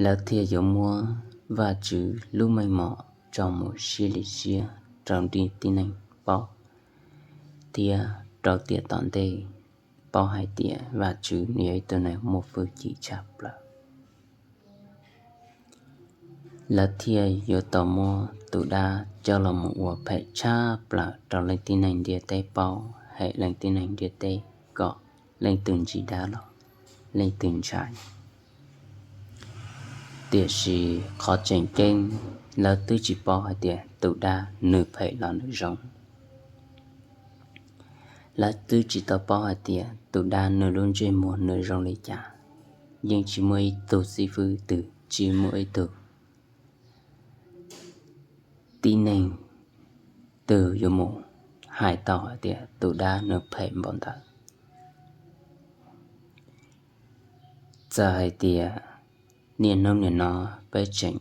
Lawv thiaj yuav muab Vajtswv lub meej mom tso mus siab li siab rau ntiaj teb tib neeg paub, thiab rau tiam tom ntej paub hais tias Vajtswv nws yog ib tug neeg muaj hwj chim tshaj plaws. Lawv thiaj yuav tau muab tus dab coj los mus ua phem tshaj plaws rau leej tib neeg ntiaj teb paub, hem leej tib neeg ntiaj teb kom leej twg ntsib dab los leej twg ntshai. Tiam sis qhov tseem ceeb, lawv twb tsis paub hais tias tus dab nws phem los nws zoo. Lawv twb tsis tau paub hais tias tus dab nws lub ntsej muag nws zoo li cas. Yeej tsis muaj ib tug xib fwb twg, tsis muaj ib tug tib neeg twg yuav mus hais tau hais tias tus dab nws phem npaum ntawd. Txawm hais tias niaj hnub nim no peb tseem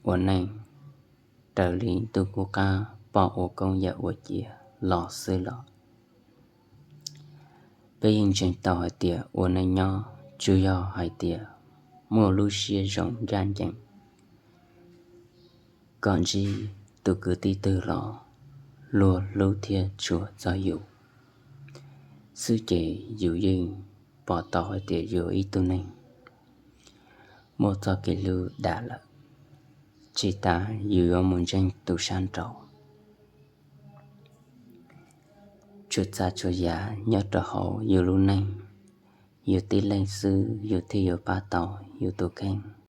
ua neej raws li ntuj qub qab, pom ua koob yam ua cia los xwb los, peb yeej ntseeg tau hais tias ua neej nyob tsuas yog hais tias muaj lub siab zoo ncaj ncees, kom ntsib tus kwv tij twg los luag hlub thiab tshua txog yus xwb ces yus yeej pom tau hais tias yus ib tug neeg muaj txoj kev hlub dam lawm. Tsis tas yus yuav mus ntseeg tus sab nraud. Tsuas txaj tsuas yam nyob rau hauv yus lub neej, yus tib leeg xwb yus thiaj yuav pab tau yus tus kheej.